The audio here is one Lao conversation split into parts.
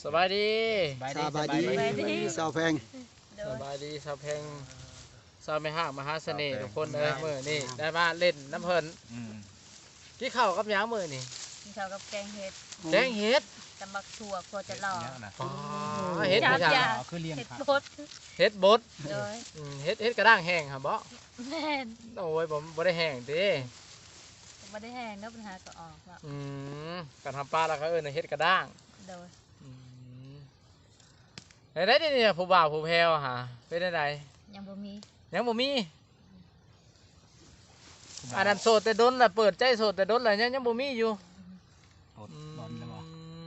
ສະບາຍດີ ສະບາຍດີ ສະບາຍດີ ສະບາຍດີ ສາວແພງ ໂດຍ ສະບາຍດີສາວແພງ ສາວແມ່ຮ້າງມະຫາສະເໜ່ທຸກຄົນເອີຍ ມື້ນີ້ໄດ້ມາຫຼິ້ນນຳເພິ່ນ ອືມ ກິນເຂົ້າກັບຫຍັງມື້ນີ້? ກິນເຂົ້າກັບແກງເຫັດ ແກງເຫັດ ຕຳບັກຖົ່ວ ຂົ້ວຈະຫຼໍ່ ອໍ ເຫັດຫຍັງ? ຄືລ້ຽງຜັກ ເຫັດບົດ ເຫັດບົດ ໂດຍ ອືມ ເຫັດ ເຫັດກະດ້າງແຫ້ງຫັ້ນບໍ? ແມ່ນ ໂອ້ຍ ບໍ່ ບໍ່ໄດ້ແຫ້ງຕິ? ບໍ່ໄດ້ແຫ້ງເນາະ ມັນຫາກໍອອກເນາະ ອືມ ກັນທຳປາລາວເຂົາເອີ້ນເຫັດກະດ້າງ ໂດຍ ອືມ ແນວໃດດຽວນີ້ ຜູ້ບ່າວຜູ້ແພ້ວຫາ ເປັນແນວໃດ? ຍັງບໍ່ມີ ຍັງບໍ່ມີ ອັນນັ້ນໂສດແຕ່ດົນລະ ເປີດໃຈໂສດແຕ່ດົນລະ ຍັງ ຍັງບໍ່ມີຢູ່ ໂສດດົນແລ້ວບໍ່? ອື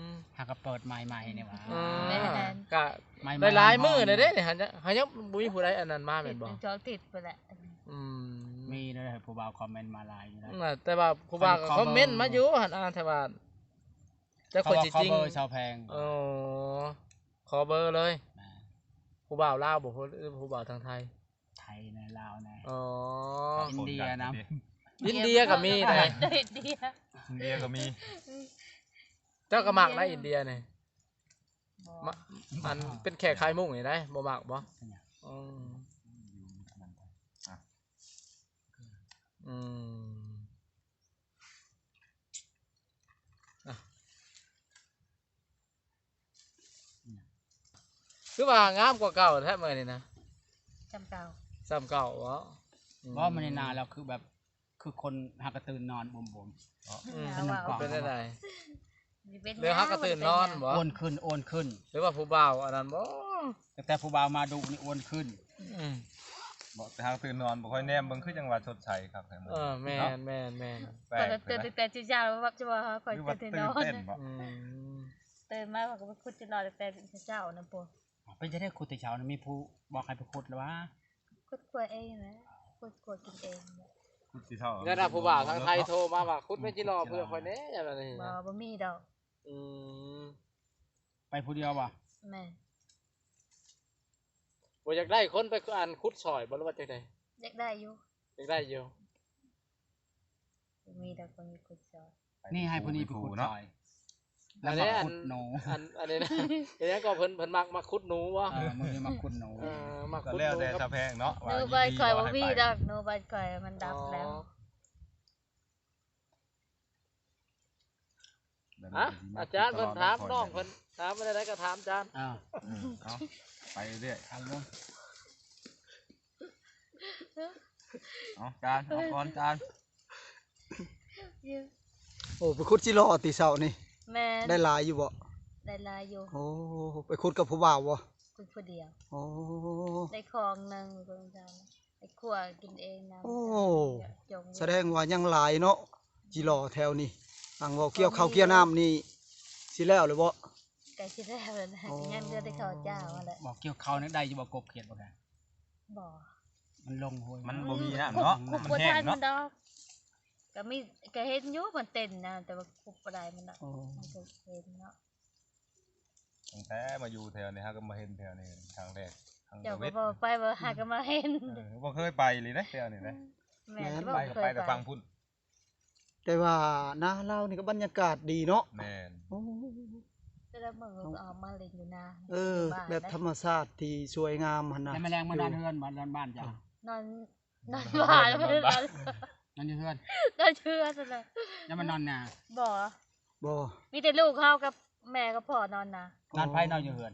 ມ ຫາກໍເປີດໃໝ່ໆນີ້ຫວາ ອືມ ແມ່ນ ກະ ໃໝ່ໆ ຫຼາຍໆມື້ແລ້ວເດ້ ຫາ ຫາຍັງບໍ່ມີຜູ້ໃດອັນນັ້ນມາແມ່ນບໍ່? ເປັນສອງທິດພຸ້ນແຫຼະ ອືມ ມີເດ້ ຜູ້ບ່າວຄອມເມັນມາຫຼາຍຢູ່ນະ ແຕ່ວ່າຜູ້ບ່າວກໍຄອມເມັນມາຢູ່ຫັ້ນ ແຕ່ວ່າ ຈັກຂ້ອຍຊິຈິງ ຂໍເບີຊາວແພງ ໂອ້ ຂໍເບີເລີຍ ແມ່ນ ຜູ້ບ່າວລາວບໍ່ ຜູ້ ຜູ້ບ່າວທາງໄທ? ໄທແດ່ ລາວແດ່ ອໍ ອິນເດຍນຳ ອິນເດຍກໍມີໄດ໋ ອິນເດຍ ອິນເດຍກໍມີ ເຈົ້າກໍມັກນະອິນເດຍນີ້ ບໍ່ ມະ ອັນເປັນແຂກຂາຍມຸ້ງນີ້ໄດ໋ ບໍ່ມັກບໍ່? ເປັນຫຍັງ? ອືມ ອືມ ອ່ະ ຄືວ່າງາມກວ່າເກົ່າແທ້ມື້ນີ້ນະ ສ່ຳເກົ່າ ສ່ຳເກົ່າບໍ? ອືມ ບໍ່ ມື້ນີ້ໜ້າລາວຄືແບບ ຄືຄົນຫາກະຕື່ນນອນບົມໆ ອືມ ເປັນແນວໃດ? ຫຼືຫາກະຕື່ນນອນບໍ? ອ້ວນຂຶ້ນ ອ້ວນຂຶ້ນ ຫຼືວ່າຜູ້ບ່າວອັນນັ້ນບໍ? ຕັ້ງແຕ່ຜູ້ບ່າວມາດຸນີ້ອ້ວນຂຶ້ນ ອືມ ບໍ່ ແຕ່ຫາກະຕື່ນນອນ ບໍ່ຄ່ອຍແນມເບິ່ງ ຄືຈັ່ງວ່າສົດໃສຄັກແທ້ ເອີ ແມ່ນໆໆ ແປກ ຂ້ອຍກໍຕື່ນຕັ້ງແຕ່ເຊົ້າ ວ່າຈະວ່າຂ້ອຍຕື່ນແຕ່ນອນ ອືມ ຕື່ນມາຂ້ອຍກໍໄປຂຸດຈະຫຼໍ່ຕັ້ງແຕ່ເຊົ້ານະ ເປັນຈັ່ງໃດຂຸດແຕ່ເຊົ້ານະ ມີຜູ້ບອກໃຫ້ໄປຂຸດລະຫວາ? ຂຸດຂົ້ວເອງແຫຼະ ຂຸດຂົ້ວກິນເອງແຫຼະ ຂຸດຊິເທົ່າ ແລ້ວນະ ຜູ້ບ່າວທາງໄທໂທມາວ່າ ຂຸດແມ່ຈິຫຼໍ່ເພື່ອຂ້ອຍແດ່ ແບບນີ້ ບໍ່ ບໍ່ມີດອກ ອືມ ໄປຜູ້ດຽວບໍ່? ແມ່ນ ບໍ່ຢາກໄດ້ຄົນໄປ ອັນ ຂຸດຊ່ອຍບໍ່ ຫຼືວ່າຈັ່ງໃດ? ຢາກໄດ້ຢູ່ ຢາກໄດ້ຢູ່ ມີແຕ່ຄົນຂຸດຊ່ອຍ ນີ້ໃຫ້ຜູ້ນີ້ໄປຂຸດຊ່ອຍ ແລ້ວມາຂຸດໜູ ອັນ ອັນນີ້ນະ ເປັນຫຍັງກໍເພິ່ນ ເພິ່ນມັກ ມັກຂຸດໜູບໍ? ເອີ ມື້ນີ້ມາຂຸດໜູ ເອີ ມັກຂຸດໜູ ກໍແລ້ວແຕ່ຊາວແພງເນາະ ໜູບ້ານຂ້ອຍບໍ່ມີດອກ ໜູບ້ານຂ້ອຍມັນດັບແລ້ວ ອໍ ອ່ະ ອາຈານເພິ່ນຖາມນ້ອງເພິ່ນ ຖາມແນວໃດກໍຖາມອາຈານ ເອົາ ເອົາ ໄປເລື້ອຍ ເອົາ ເອົາຈານ ເອົາກ່ອນຈານ ໂອ້ ໄປຂຸດຈິຫຼໍ່ຕິເຊົ້ານີ້? ແມ່ນ ໄດ້ຫຼາຍຢູ່ບໍ່? ໄດ້ຫຼາຍຢູ່ ໂອ້ ໄປຂຸດກັບຜູ້ບ່າວບໍ່? ຂຸດຜູ້ດຽວ ໂອ້ ໄດ້ຄອງໜຶ່ງ ໄປຂົ້ວກິນເອງນຳ ໂອ້ ສະແດງວ່າຍັງຫຼາຍເນາະ ຈິຫຼໍ່ແຖວນີ້ ຫວັງວ່າກ່ຽວເຂົ້າກ່ຽວນ້ຳນີ້ຊິແລ້ວຫຼືບໍ່? ໃກ້ຊິແລ້ວແລ້ວນະ ອໍ ຍັງເຫຼືອແຕ່ເຂົ້າເຈົ້າຫັ້ນແຫຼະ ບໍ່ ກ່ຽວເຂົ້ານີ້ໄດ້ຢູ່ບໍ່ ກົບຂຽດບໍ່? ບໍ່ ມັນລົງຫ້ວຍ ມັນບໍ່ມີນ້ຳເນາະ ມັນແຫ້ງເນາະ ກໍມີ ກໍເຫັນຢູ່ມັນເຕັນນະ ແຕ່ວ່າຄຸບບໍ່ໄດ້ມັນດອກ ມັນກໍເຫັນເນາະ ຕັ້ງແຕ່ມາຢູ່ແຖວນີ້ ຫາກໍມາເຫັນແຖວນີ້ຄັ້ງແລກ ເຈົ້າກໍບອກໄປວ່າຫາກໍມາເຫັນ ເອີ ບໍ່ເຄີຍໄປເລີຍເດ້ແຖວນີ້ເດ້ ແມ່ນ ໄປກໍໄປແຕ່ຝັ່ງພຸ້ນ ແຕ່ວ່ານາລາວນີ້ກໍບັນຍາກາດດີເນາະ ແມ່ນ ໂອ້ ແຕ່ລະມື້ກໍອອກມາຫຼິ້ນຢູ່ນາ ເອີ ແບບທຳມະຊາດທີ່ສວຍງາມຫັ້ນນະ ແລ້ວມາແລງມານອນເຮືອນບໍ່ ນອນບ້ານເຈົ້າ? ນອນ ນອນບ້ານ ນອນຢູ່ເຮືອນ ນອນຢູ່ເຮືອນຫັ້ນແຫຼະ ຍັງມານອນນາ ບໍ່ ບໍ່ ມີແຕ່ລູກເຮົາກັບແມ່ກັບພໍ່ນອນນາ ນອນໃຜນອນຢູ່ເຮືອນ?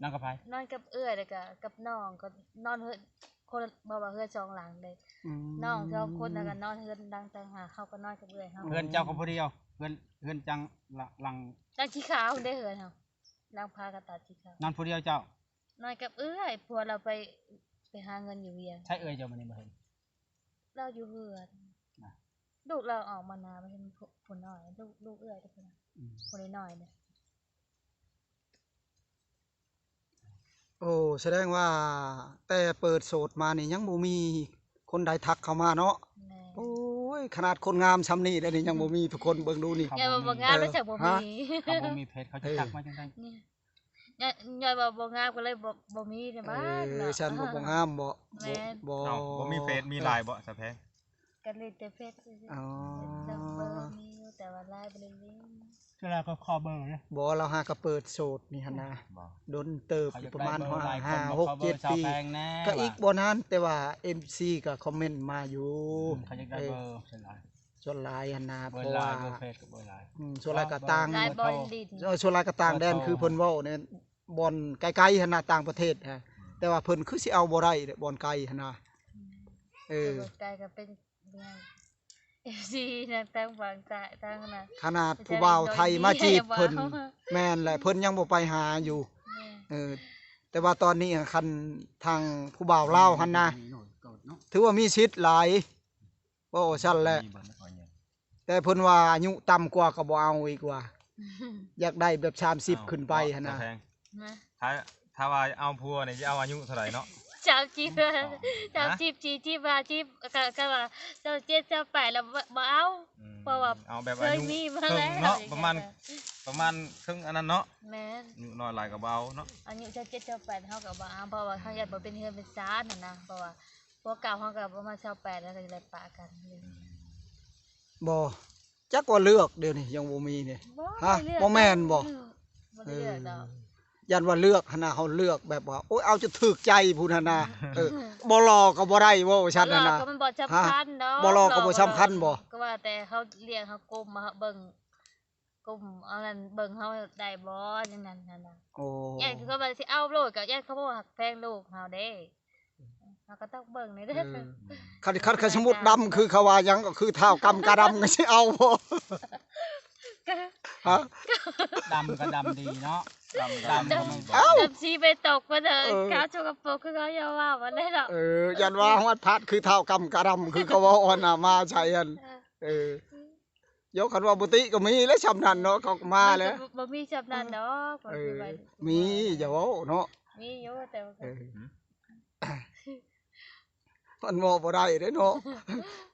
ນອນກັບໃຜ? ນອນກັບເອື້ອຍ ແລ້ວກະກັບນ້ອງ ກໍນອນເຮືອນຄົນ ບໍ່ວ່າເຮືອນສອງຫຼັງເດ້ ອືມ ນ້ອງສອງຄົນ ແລ້ວກະນອນເຮືອນຫຼັງຕ່າງຫາກ ເຮົາກໍນອນກັບເອື້ອຍເຮົາ ເຮືອນເຈົ້າກໍຜູ້ດຽວ ເຮືອນ ເຮືອນຈັ່ງ ຫຼັງ ຫຼັງສີຂາວເດ້ ເຮືອນເຮົາ ຫຼັງຜາກະຕາດສີຂາວ ນອນຜູ້ດຽວເຈົ້າ? ນອນກັບເອື້ອຍ ຜົວລາວໄປ ໄປຫາເງິນຢູ່ວຽງ ໃສເອື້ອຍເຈົ້າມື້ນີ້ບໍ່ເຫັນ? ລາວຢູ່ເຮືອນ ນະ ລູກລາວອອກມານາ ບໍ່ເຫັນຜູ້ ຜູ້ນ້ອຍ ລູກ ລູກເອື້ອຍເດ້ ຜູ້ນ້ອຍ ອືມ ຜູ້ນ້ອຍເດ້ ໂອ້ ສະແດງວ່າແຕ່ເປີດໂສດມານີ້ຍັງບໍ່ມີຄົນໃດທັກເຂົ້າມາເນາະ ແມ່ນ ໂອ້ຍ ຂະໜາດຄົນງາມຊ່ຳນີ້ແລ້ວນີ້ຍັງບໍ່ມີ ທຸກຄົນເບິ່ງດູນີ້ ຍ້ອນວ່າບໍ່ງາມແລ້ວຈັ່ງບໍ່ມີ ເຂົາບໍ່ມີເຟສ ເຂົາຈະທັກມາຈັ່ງໃດ? ຍ້ອນ ຍ້ອນວ່າບໍ່ງາມກໍເລີຍບໍ່ ບໍ່ມີໃນບ້ານເນາະ ເອີ ຊັ້ນບໍ່ ບໍ່ງາມບໍ່ ແມ່ນ ບໍ່ ເອົ້າ ບໍ່ມີເຟສ ມີລາຍບໍ່ ສາວແພງ? ກໍຫຼິ້ນແຕ່ເຟສຊື່ໆ. ອໍ ເບິ່ງມີຢູ່ ແຕ່ວ່າລາຍບໍ່ໄດ້ຫຼິ້ນ. ຄືລາວກໍຂໍເບີເດ້. ບໍ່ ລາວຫາກໍເປີດໂສດນີ້ຫັ້ນນະ ບໍ່ ດົນເຕີບ ເຂົາຢາກໄດ້ເບີຫຼາຍຄົນ ຫ້າ ຫົກ ເຈັດປີ ກໍອີກບໍ່ນານ ແຕ່ວ່າເອັຟຊີກໍຄອມເມັນມາຢູ່ ອືມ ເຂົາຢາກໄດ້ເບີສ່ວນຫຼາຍ ສ່ວນຫຼາຍຫັ້ນນະ ເບີລາຍ ເພາະວ່າ ເບີເຟສກໍເບີລາຍ ອືມ ສ່ວນຫຼາຍກໍຕ່າງ ຫຼາຍບ່ອນຫຼິ້ນ ເອີ ສ່ວນຫຼາຍກໍຕ່າງແດນ ເບີໂທ ຄືເພິ່ນເວົ້ານີ້ ບ່ອນໄກໆຫັ້ນນະ ຕ່າງປະເທດນະ ອືມ ແຕ່ວ່າເພິ່ນຄືຊິເອົາບໍ່ໄດ້ເດ້ ບ່ອນໄກຫັ້ນນະ ອືມ ເອີ ແຕ່ບ່ອນໄກກໍເປັນ ເອັຟຊີນະ ທາງຝັ່ງຊ້າຍທາງນັ້ນ ຂະໜາດຜູ້ບ່າວໄທມາຈີບເພິ່ນ ແມ່ນແຫຼະ ເພິ່ນຍັງບໍ່ໄປຫາຢູ່ ແມ່ນ ເອີ ແຕ່ວ່າຕອນນີ້ຄັນທາງຜູ້ບ່າວລາວຫັ້ນນະ ຖືວ່າມີສິດຫຼາຍ ເວົ້າຊັ້ນແຫຼະ ແຕ່ເພິ່ນວ່າອາຍຸຕ່ຳກວ່າກໍບໍ່ເອົາອີກວ່າ ຢາກໄດ້ແບບສາມສິບຂຶ້ນໄປຫັ້ນນະ ນະ ຖ້າ ຖ້າວ່າເອົາຜົວນີ້ຈະເອົາອາຍຸເທົ່າໃດເນາະ? ສາມສິບ ສາມສິບ ສີ່ສິບ ຫ້າສິບ ກໍ ກໍວ່າຊາວເຈັດ ຊາວແປດແລ້ວບໍ່ ບໍ່ເອົາ ອືມ ເພາະວ່າເອົາແບບອາຍຸເຄີຍມີມາແລ້ວເນາະ ປະມານ ປະມານເຄິ່ງອັນນັ້ນເນາະ ແມ່ນ ອາຍຸນ້ອຍຫຼາຍກໍບໍ່ເອົາເນາະ ອາຍຸຊາວເຈັດ ຊາວແປດເຮົາກໍບໍ່ເອົາ ເພາະວ່າເຮົາຢ້ານບໍ່ເປັນເຮືອນເປັນຊານຫັ້ນນະ ເພາະວ່າຜົວເກົ່າເຮົາກໍປະມານຊາວແປດແລ້ວ ກໍຈະໄດ້ປະກັນ ອືມ ບໍ່ ຈັກວ່າເລືອກດຽວນີ້ຍັງບໍ່ມີນີ້ ບໍ່ ຮະ ບໍ່ແມ່ນບໍ່? ບໍ່ໄດ້ເລືອກດອກ ຢ້ານວ່າເລືອກຫັ້ນນະ ເຮົາເລືອກແບບວ່າ ໂອ້ຍ ເອົາຈົນຖືກໃຈພຸ້ນຫັ້ນນະ ເອີ ບໍ່ຫຼໍ່ກໍບໍ່ໄດ້ ເວົ້າວ່າຊັ້ນຫັ້ນນະ ບໍ່ຫຼໍ່ກໍມັນບໍ່ສຳຄັນດອກ ບໍ່ຫຼໍ່ກໍບໍ່ສຳຄັນບໍ່? ກໍວ່າແຕ່ເຮົາລ້ຽງ ເຮົາກຸມ ເຮົາເບິ່ງ ກຸມ ອັນນັ້ນເບິ່ງເຮົາໄດ້ບໍ່ ຈັ່ງນັ້ນຫັ້ນນະ ໂອ້ ຢ້ານຄືເຂົາວ່າຊິເອົາໂລດ ກໍຢ້ານເຂົາບໍ່ຮັກແພງລູກເຮົາເດ້. ເຮົາກໍຕ້ອງເບິ່ງແດ່ເດີ ເອີ ຄັນ ຄັນ ຄັນສົມມຸດດຳຄືເຂົາວ່າຫຍັງ ກໍຄືທ້າວກຳກະດຳກໍຊິເອົາບໍ່? ຮະ ດຳກໍດຳດີເນາະ ດຳ ດຳກໍມີ ດຳ ເອົ້າ ດຳສີໄປຕົກມາເດີ ເອີ ຂາວສົກກະປົກຄືເຂົາຢ່າວ່າມັນໄດ້ດອກ ເອີ ຢ້ານວ່າຮອດພາດຄືທ້າວກຳກະດຳ ຄືເຂົາເວົ້າຫັ້ນນະ ມາໃສ່ຫັ້ນ ເອີ ເອີ ໂຍ ຄັນວ່າບໍ່ຕິກໍມີແຫຼະຊ່ຳນັ້ນເນາະ ເຂົາກໍມາແຫຼະ ມັນກໍບໍ່ ບໍ່ມີຊ່ຳນັ້ນດອກ ເອີ ມີ ຢ່າເວົ້າເນາະ ມີຢູ່ ແຕ່ວ່າ ເອີ ມັນເວົ້າບໍ່ໄດ້ເດ້ເນາະ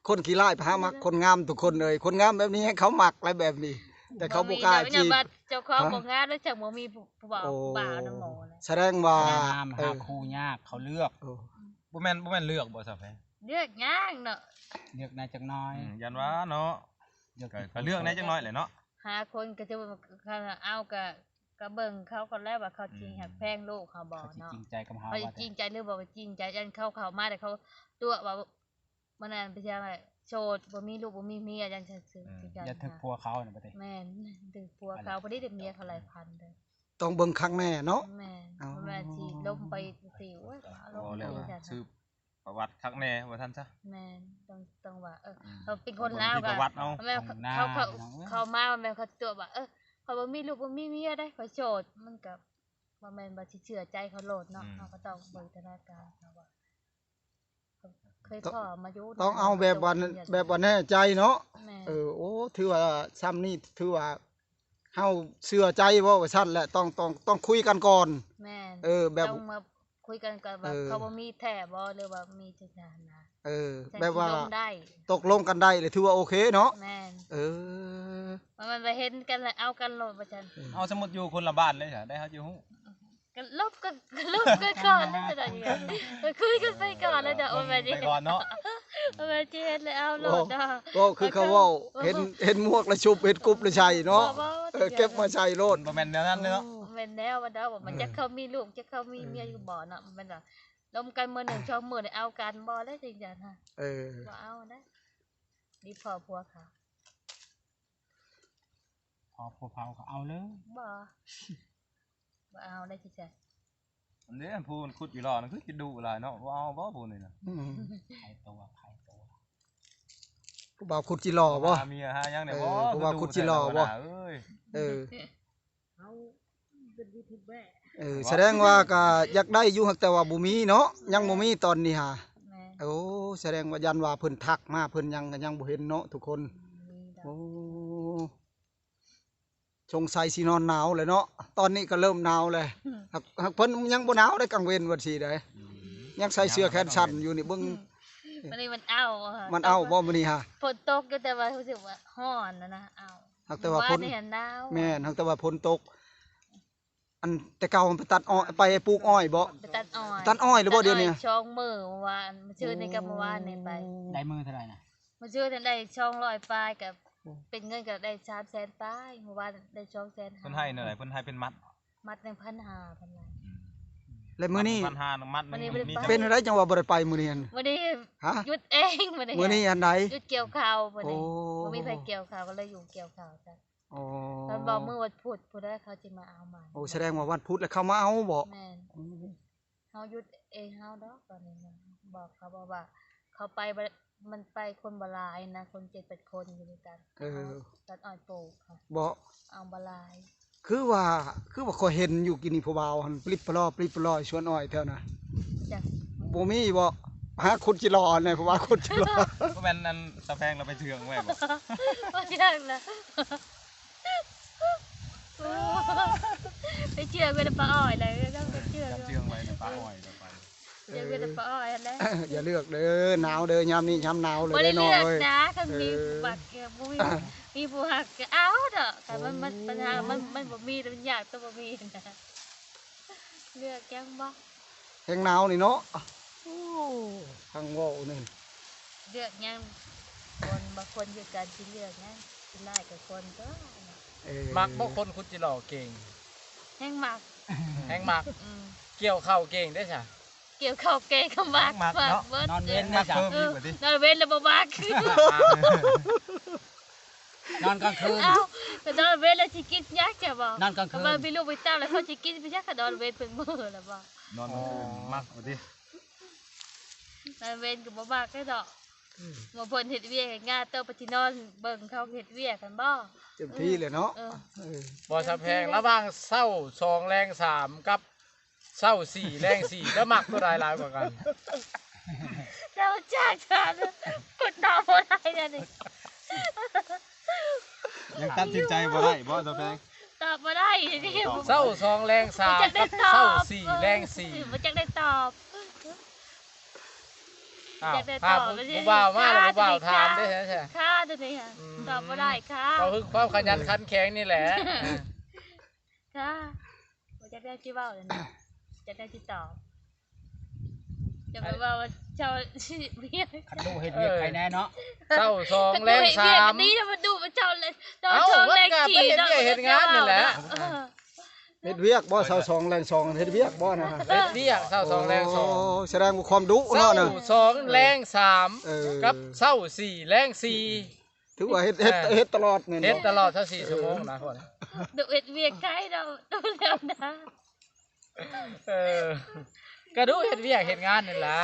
ຄົນຂີ້ລ້າຍໄປຫາມັກຄົນງາມທຸກຄົນເອີຍ ຄົນງາມແບບນີ້ໃຫ້ເຂົາມັກແຫຼະແບບນີ້ ແຕ່ເຂົາບໍ່ກ້າຈີບ ເຈົ້າຂອງບໍ່ງາມແລ້ວຈັ່ງບໍ່ມີຜູ້ ຜູ້ບ່າວ ໂອ້ ຜູ້ບ່າວນຳໝໍນະ ສະແດງວ່າ ງາມຫາຄູ່ຍາກ ເອີ ເຂົາເລືອກ ໂອ້ ບໍ່ແມ່ນ ບໍ່ແມ່ນເລືອກບໍ່ສາວແພງ? ເລືອກຍາກເນາະ ເລືອກແດ່ຈັກໜ້ອຍ ອືມ ຢ້ານວ່າເນາະ ເລືອກ ກໍ ກໍເລືອກແດ່ຈັກໜ້ອຍແຫຼະເນາະ ຫາຄົນກໍຈະວ່າ ຄັນເອົາກໍ ກໍເບິ່ງເຂົາກ່ອນແຫຼະວ່າເຂົາຊິ ອືມ ຮັກແພງລູກເຮົາບໍ່ເນາະ ເຂົາຊິຈິງໃຈກັບເຮົາ ເຂົາຊິຈິງໃຈຫຼືບໍ່ຈິງໃຈ ຢ້ານເຂົາເຂົ້າມາແລ້ວເຂົາຕົວະວ່າ ມື້ນັ້ນໄປທ່ຽວໂສດ ບໍ່ມີລູກບໍ່ມີເມຍ ຢ້ານຊັ້ນຊື່ ອືມ ຄືກັນ ຢ້ານຖືກຜົວເຂົານະ ປະເທດ ແມ່ນ ຖືກຜົວເຂົາ ພໍດີໄດ້ເມຍເຂົາຫຼາຍພັນເດີ ຕ້ອງເບິ່ງຄັກແນ່ເນາະ ແມ່ນ ເອົາ ບໍ່ແມ່ນຊິລົມໄປຊື່ໆ ໂອ້ຍ ອາລົມ ເວົ້າແລ້ວ ຄືກັນ ສືບ ປະຫວັດຄັກແນ່ວ່າຊັ້ນຊະ ແມ່ນ ຕ້ອງ ຕ້ອງວ່າ ເອີ ອືມ ເຂົາເປັນຄົນລາວ ປະຫວັດເອົາ ແມ່ນ ເຂົາ ເຂົາ ເຂົາມາແມ່ນເຂົາຕົວະວ່າ ເອີ ຂ້ອຍບໍ່ມີລູກບໍ່ມີເມຍເດ້ ຂ້ອຍໂສດ ມັນກໍບໍ່ແມ່ນວ່າຊິເຊື່ອໃຈເຂົາໂລດເນາະ ອືມ ເຮົາກໍຕ້ອງເບິ່ງສະຖານະການເນາະວ່າ ເຄີຍພໍ້ມາຢູ່ ຕ້ອງເອົາແບບວ່າ ແບບວ່າແນ່ໃຈເນາະ ແມ່ນ ເອີ ໂອ້ ຖືວ່າຊ່ຳນີ້ ຖືວ່າ ເຮົາເຊື່ອໃຈເວົ້າວ່າຊັ້ນແຫຼະ ຕ້ອງ ຕ້ອງ ຕ້ອງຄຸຍກັນກ່ອນ ແມ່ນ ເອີ ແບບ ຕ້ອງມາຄຸຍກັນກ່ອນວ່າ ເອີ ເຂົາບໍ່ມີແທ້ບໍ່ ຫຼືວ່າມີຈັ່ງໃດຫັ້ນນະ ເອີ ແບບວ່າ ຕົກລົງກັນໄດ້ ແລ້ວຖືວ່າໂອເຄເນາະ ແມ່ນ ເອີ ມັນ ມັນໄປເຫັນກັນແລ້ວເອົາກັນໂລດວ່າຊັ້ນ ເອີ ເອົາ ສົມມຸດຢູ່ຄົນລະບ້ານເລີຍ ໄດ້ເຮົາຊິຮູ້ ກໍລົມກັນ ກໍລົມກັນກ່ອນແລ້ວ ກໍໄດ້ ກໍຄຸຍກັນໄປກ່ອນແລ້ວ ເອີ ໂອ້ຍ ແມ່ນ ໄປກ່ອນເນາະ ເອີ ຊິເຮັດແລ້ວເອົາໂລດເນາະ ເວົ້າຄືເຂົາເວົ້າ ເຫັນ ເຫັນໝວກແລ້ວຊຸບ ເຫັນກຸບແລ້ວໃສ່ເນາະ ເອີ ເກັບມາໃສ່ໂລດ ມັນບໍ່ແມ່ນແນວນັ້ນເນາະ ບໍ່ແມ່ນແນວວ່າດອກ ວ່າມັນ ເອີ ຈັກເຂົາມີລູກ ຈັກເຂົາມີເມຍຢູ່ບໍ່ເນາະ ມັນວ່າລົມກັນມື້ໜຶ່ງສອງມື້ໄດ້ເອົາກັນບໍ່ແລ້ວ ຈັ່ງຊັ້ນຫັ້ນ ເອີ ບໍ່ເອົານະ ດີພໍ້ຜົວເຂົາ ພໍ້ຜົວເຂົາກໍເອົາເລີຍ ບໍ່ ບໍ່ເອົາໄດ້ຄືກັນ ອັນນີ້ຜູ້ຂຸດຈີ່ຫຼໍ່ນັ້ນຄືຊິດຸຫຼາຍເນາະ ບໍ່ເອົາບໍ່ຜູ້ນີ້ນະ ອືມ ຂາຍຕົວ ຂາຍຕົວ ຜູ້ບ່າວຂຸດຈີ່ຫຼໍ່ບໍ່ ຫາເມຍຫາຫຍັງນີ້ ເອີ ບໍ່ ຜູ້ບ່າວຂຸດຈີ່ຫຼໍ່ບໍ່ ເອີ ເຮົາເປັນຢູທູບເບີ ເອີ ສະແດງວ່າກໍຢາກໄດ້ຢູ່ ຫາກແຕ່ວ່າບໍ່ມີເນາະ ຍັງບໍ່ມີຕອນນີ້ຫາ ແມ່ນ ໂອ້ ສະແດງວ່າຢ້ານວ່າເພິ່ນທັກມາ ເພິ່ນຍັງ ກໍຍັງບໍ່ເຫັນເນາະທຸກຄົນ ໂອ້ ສົງໄສຊິນອນໜາວແຫຼະເນາະ ຕອນນີ້ກໍເລີ່ມໜາວແລ້ວ ຫາກ ຫາກເພິ່ນຍັງບໍ່ໜາວໄດ໋ ກາງເວັນວ່າຊີ້ໄດ໋ ອືມ ຍັງໃສ່ເສື້ອແຂນສັ້ນຢູ່ນີ້ ເບິ່ງ ມື້ນີ້ມັນເອົ້າ ມັນເອົ້າບໍ່ມື້ນີ້ຫາ ຝົນຕົກຢູ່ ແຕ່ວ່າຮູ້ສຶກວ່າຮ້ອນນະ ເອົ້າ ຫາກແຕ່ວ່າ ມື້ວານນີ້ຫາໜາວ ແມ່ນ ຫາກແຕ່ວ່າຝົນຕົກ ອັນແຕ່ເກົ່າໄປຕັດອ້ອຍ ໄປປູກອ້ອຍບໍ່ ໄປຕັດອ້ອຍ ຕັດອ້ອຍແລ້ວບໍ່ດຽວນີ້ ສອງມື້ ເມື່ອວານ ມື້ຊື່ນນີ້ກັບເມື່ອວານນີ້ໄປ ໄດ້ມື້ເທົ່າໃດນະ? ມື້ຊື່ນັ້ນໄດ້ສອງຮ້ອຍປາຍ ກໍເປັນເງິນກໍໄດ້ສາມແສນປາຍ ມື້ວານໄດ້ສອງແສນຫ້າ ເພິ່ນໃຫ້ແນວໃດ? ເພິ່ນໃຫ້ເປັນມັດ ມັດໜຶ່ງພັນຫ້າ ເພິ່ນວ່າ ອືມ ແລ້ວມື້ນີ້ ມັດໜຶ່ງພັນຫ້າ ມັດໜຶ່ງ ມື້ນີ້ບໍ່ໄດ້ໄປ ມີແຕ່ ເປັນຈັ່ງໃດຈັ່ງວ່າບໍ່ໄດ້ໄປມື້ນີ້ຫັ້ນ? ມື້ນີ້ຢຸດເອງ ມື້ນີ້ ຮະ? ມື້ນີ້ອັນໃດ? ຢຸດກ່ຽວເຂົ້າມື້ນີ້ ໂອ້ ບໍ່ມີໃຜກ່ຽວເຂົ້າ ກໍເລີຍຢູ່ກ່ຽວເຂົ້າຊະ. ອໍ ເພິ່ນບອກມື້ວັນພຸດພຸ້ນເດີ ເຂົາຊິມາເອົາໃໝ່. ໂອ້ ສະແດງວ່າວັນພຸດແລ້ວເຂົາມາເອົາບໍ? ແມ່ນ ໂອ້ ເຮົາຢຸດເອງເຮົາດອກ ຕອນນີ້ນະ ບອກເຂົາ ບອກວ່າເຂົາໄປບໍ່ ມັນໄປຄົນບໍ່ຫຼາຍນະ ຄົນເຈັດແປດຄົນຢູ່ນຳກັນ. ເອີ ຕັດອ້ອຍປູກ ບໍ່ ເອົາບໍ່ຫຼາຍ. ຄືວ່າ ຄືວ່າຂ້ອຍເຫັນຢູ່ກີ້ນີ້ ຜູ້ບ່າວຫັ້ນປລິບປະລໍ ປລິບປະລໍສວນອ້ອຍແຖວນະ ຈັກ ບໍ່ມີບໍ? ຫາຂຸດຈິຫຼໍ່ແດ່ ຜູ້ບ່າວຂຸດຈິຫຼໍ່ ບໍ່ແມ່ນອັນສາວແພງລາວໄປເຖື່ອງໄວ້ບໍ? ບໍ່ເຖິງນະ ໄປເຊື່ອງໄວ້ນຳປ້າອ້ອຍໄດ໋ ເຈົ້າໄປເຊື່ອງ ເຊື່ອງໄວ້ນຳປ້າອ້ອຍລະໄປ ເຊື່ອງໄວ້ນຳປ້າອ້ອຍຫັ້ນແຫຼະ. ຢ່າເລືອກເດີ ໜາວເດີ ຍາມນີ້ຍາມໜາວເລີຍເນາະ. ບໍ່ໄດ້ເລືອກນະ ຄັນມີຜູ້ມັກກໍບໍ່ມີ ມີຜູ້ຮັກກໍເອົາເນາະ ຄັນມັນ ມັນ ໂອ້ ປັນຫາມັນ ມັນບໍ່ມີ ມັນຍາກຕົວບໍ່ມີນະ ເລືອກຫຍັງບໍ? ແຮງໜາວນີ້ເນາະ ໂອ້ ທາງເວົ້ານີ້ ເລືອກຫຍັງ? ຄົນ ບໍ່ຄົນຄືກັນ ຊິເລືອກຫຍັງ? ຊິຫຼາຍກັບຄົນຕົວະ. ເອີ ມັກບໍ່ຄົນຂຸດຈິຫຼໍ່ເກັ່ງ? ແຮງມັກ ແຮງມັກ ອືມ ກ່ຽວເຂົ້າເກັ່ງເດ້ຊະ? ກ່ຽວເຂົ້າເກັ່ງກໍມັກ ມັກ ມັກເນາະ ເບິດ ນອນເວັນເດ້ຊະ? ເອີ ນອນເວັນແລ້ວບໍ່ມັກ ນອນກາງຄືນ ເອົ້າ ກໍນອນເວັນແລ້ວຊິກິນຫຍັງຈະບໍ? ນອນກາງຄືນ ກໍວ່າມີລູກມີເຕົ້າແລ້ວເຂົາຊິກິນໄປຫຍັງ ກໍນອນເວັນເປັນມື້ແລ້ວບໍ? ນອນກາງຄືນ ອໍ ມັກວ່າຕິ ນອນເວັນກໍບໍ່ມັກເດ້ເນາະ ອືມ ວ່າເພິ່ນເຮັດວຽກເຮັດງານ ໂຕໄປຊິນອນເບິ່ງເຂົາເຮັດວຽກຫັ້ນບໍ? ເຕັມທີ່ເລີຍເນາະ ເອີ ເອີ ບໍ່ສະແພງ ລະຫວ່າງເຊົ້າສອງແລງສາມກັບ ເຊົ້າສີ່ແລງສີ່ ເຈົ້າມັກຕົວໃດຫຼາຍກວ່າກັນ? ເຈົ້າຈັກຖາມ ຂ້ອຍຕອບບໍ່ໄດ້ແນວນີ້ ຍັງຕັດສິນໃຈບໍ່ໄດ້ບໍ ສາວແພງ? ຕອບບໍ່ໄດ້ ເຊົ້າສອງແລງສາມ ບໍ່ຈັກໄດ້ຕອບ ກັບເຊົ້າສີ່ແລງສີ່ ບໍ່ຈັກໄດ້ຕອບ ອ້າວ ຢາກໄດ້ຕອບ ຜູ້ບ່າວມາແລ້ວ ຜູ້ບ່າວຖາມເດ້ ຄ່າຕົວນີ້ ອືມ ຕອບບໍ່ໄດ້ຄ່າ ກໍຄືຄວາມຂະຫຍັນຂັນແຂງນີ້ແຫຼະ ຄ່າ ບໍ່ຈັກແນວຊິເວົ້າແລ້ວນີ້ ຈັກແນວຊິຕອບ ຈະໄປເວົ້າວ່າເຈົ້າ ຄັນດູເຮັດວຽກໃຜແນ່ເນາະ ເຊົ້າສອງແລງສາມ ນີ້ມັນດຸເຈົ້າເລີຍ ເຈົ້າ ເຈົ້າແລງສີ່ເນາະ ເຮັດວຽກເຮັດງານນີ້ແຫຼະ ເອີ ເຮັດວຽກບໍ່ ເຊົ້າສອງແລງສອງ ເຮັດວຽກບໍ່ນະ? ເຮັດວຽກ ເຊົ້າສອງແລງສອງ ໂອ້ ສະແດງວ່າຄວາມດຸເນາະນະ ເຊົ້າສອງແລງສາມ ເອີ ກັບເຊົ້າສີ່ແລງສີ່ ຖືວ່າເຮັດ ເຮັດ ເອີ ເຮັດຕະຫຼອດແມ່ນບໍ່? ເຮັດຕະຫຼອດຊາວສີ່ຊົ່ວໂມງນະ ດຸເຮັດວຽກໄກເນາະ ດຸແລ້ວນະ ເອີ ກະດຸເຮັດວຽກເຮັດງານນີ້ລະ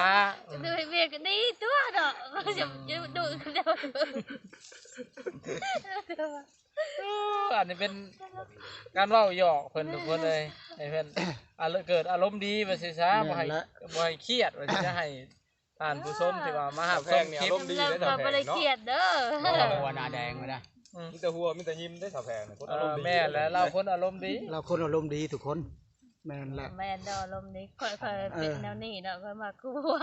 ດຸເຮັດວຽກກໍດີຕົວະເນາະ ອືມ ດຸແລ້ວ ເອີ ອັນນີ້ເປັນການເວົ້າຫຍອກເພິ່ນທຸກຄົນເອີຍ ໃຫ້ເພິ່ນອາ ເກີດອາລົມດີວ່າຊີ້ຊະ ບໍ່ໃຫ້ ບໍ່ໃຫ້ຄຽດວ່າຊີ້ຊະ ໃຫ້ ທ່ານຜູ້ຊົມທີ່ວ່າມາຮັບຊົມຄລິບ ສາວແພງນີ້ອາລົມດີເດ້ ສາວແພງເນາະ ບໍ່ໄດ້ຄຽດເດີ ບໍ່ຫົວໜ້າແດງເລີຍນະ ອືມ ມີແຕ່ຫົວມີແຕ່ຍິ້ມເດ້ ສາວແພງນີ້ ຄົນອາລົມດີ ເອີ ແມ່ນແຫຼະ ລາວຄົນອາລົມດີ ລາວຄົນອາລົມດີທຸກຄົນ ແມ່ນແຫຼະ ແມ່ນເນາະ ອາລົມດີ ຂ້ອຍ ຂ້ອຍ ເອີ ເປັນແນວນີ້ເນາະ ຂ້ອຍມັກຫົວ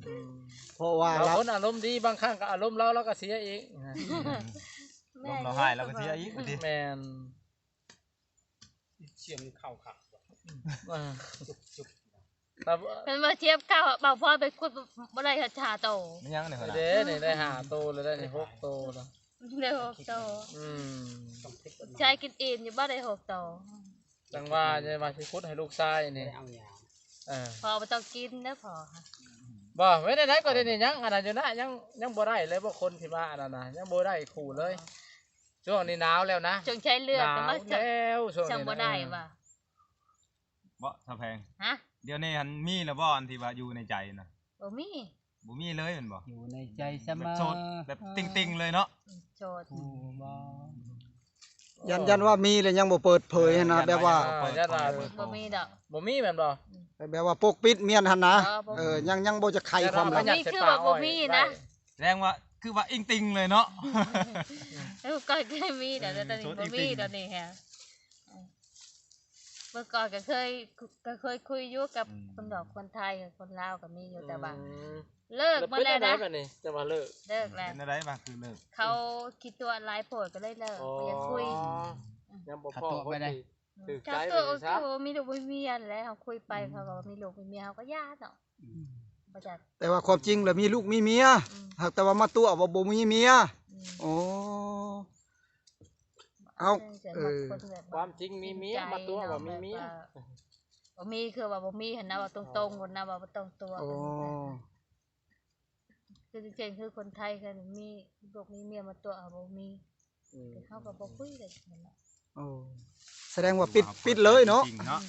ອືມ ເພາະວ່າລາວ ລາວຄົນອາລົມດີ ບາງຄັ້ງກໍອາລົມລາວ ລາວກໍເສຍອີກ ອືມ ແມ່ນ ລົມລາວຮ້າຍ ລາວກໍເສຍອີກ ແມ່ນ ສຽງມັນເຂົ້າຄັກ ອ່າ ແຕ່ວ່າ ເພິ່ນວ່າທຽບເຂົ້າ ບ່າວພອນໄປຂຸດບໍ່ໄດ້ຫາໂຕ ແມ່ນຫຍັງນີ້ ເດ້ນີ້ໄດ້ຫ້າໂຕແລ້ວ ໄດ້ຫົກໂຕແລ້ວ ໄດ້ຫົກໂຕ ອືມ ໃຊ້ກິນອີ່ມຢູ່ບໍ່ ໄດ້ຫົກໂຕ ຈັ່ງວ່າ ຈັ່ງວ່າຊິຂຸດໃຫ້ລູກຊາຍນີ້ ເອີ ພໍ່ບໍ່ຕ້ອງກິນເດີພໍ່ ບໍ່ ເຮັດໄດ້ກໍໄດ້ນີ້ ຍັງອັນນັ້ນຢູ່ນະ ຍັງ ຍັງບໍ່ໄດ້ເລີຍ ບໍ່ຄົນທີ່ວ່າອັນນັ້ນນະ ຍັງບໍ່ໄດ້ຄູ່ເລີຍ ຊ່ວງນີ້ໜາວແລ້ວນະ ຊ່ວງໃຊ້ເລືອດ ໜາວແລ້ວ ຊ່ວງນີ້ ຈັ່ງບໍ່ໄດ້ວ່າ ບໍ່ ສາວແພງ ຮະ ດຽວນີ້ຫັ້ນມີແລ້ວບໍ່ ອັນທີ່ວ່າຢູ່ໃນໃຈນະ? ບໍ່ມີ ບໍ່ມີເລີຍແມ່ນບໍ່? ຢູ່ໃນໃຈສະເໝີ ແບບໂສດ ແບບຕິ່ງໆເລີຍເນາະ ອືມ ໂສດ ຜູ້ບໍ່ ຢ້ານ ຢ້ານວ່າມີແລ້ວຍັງບໍ່ເປີດເຜີຍຫັ້ນນະ ເອີ ແບບວ່າ ເອີ ຢ້ານວ່າບໍ່ມີດອກ ບໍ່ມີແມ່ນບໍ່? ອືມ ແບບວ່າປົກປິດມຽນຫັ້ນນະ ເອີ ຍັງ ຍັງບໍ່ຈະໄຂຄວາມລັບ ບໍ່ມີ ຄືວ່າບໍ່ມີນະ ສະແດງວ່າ ຄືວ່າອິງຕິ່ງເລີຍເນາະ ເອີ ກ່ອນເຄີຍມີ ແຕ່ຕອນນີ້ບໍ່ມີ ຕອນນີ້ຮະ ເມື່ອກ່ອນກໍເຄີຍ ກໍເຄີຍຄຸຍຢູ່ກັບ ອືມ ຄົນດອກຄົນໄທ ຄົນລາວກໍມີຢູ່ ອືມ ແຕ່ວ່າເລີກໝົດແລ້ວນະ ແລ້ວເປັນຈັ່ງໃດບັດນີ້ ຈັ່ງວ່າເລີກ ເລີກແລ້ວ ເປັນຈັ່ງໃດບາດຄືເລີກ ເຂົາຂີ້ຕົວະຫຼາຍໂພດກໍເລີຍເລີກ ອໍ ບໍ່ຢາກຄຸຍ ອືມ ຍັງບໍ່ພໍຄົນທີ່ຖືກໃຈ ຖືກໃຈ ມີລູກມີເມຍແລ້ວ ເຮົາຄຸຍໄປ ອືມ ເຂົາກໍວ່າມີລູກມີເມຍ ເຮົາກໍຢ່າເນາະ ອືມ ບໍ່ຈັກ ແຕ່ວ່າຄວາມຈິງລະມີລູກມີເມຍ ອືມ ຫາກແຕ່ວ່າມາຕົວະວ່າບໍ່ມີເມຍ ອືມ ໂອ້ ເອົ້າ ເອີ ຄວາມຈິງມີເມຍ ມາຕົວະວ່າມີເມຍ ບໍ່ມີ ຄືວ່າບໍ່ມີຫັ້ນນະ ເວົ້າຕົງໆ ພຸ້ນນະ ວ່າບໍ່ຕ້ອງຕົວະ ໂອ້ ຄືຈັ່ງ ຄືຄົນໄທ ຄັນມີລູກມີເມຍມາຕົວະ ເຮົາບໍ່ມີ ອືມ ເຮົາກໍບໍ່ຄຸຍກັນຫັ້ນນະ ໂອ້ ສະແດງວ່າປິດ ປິດເລີຍເນາະ ຄວາມຈິງເນາະ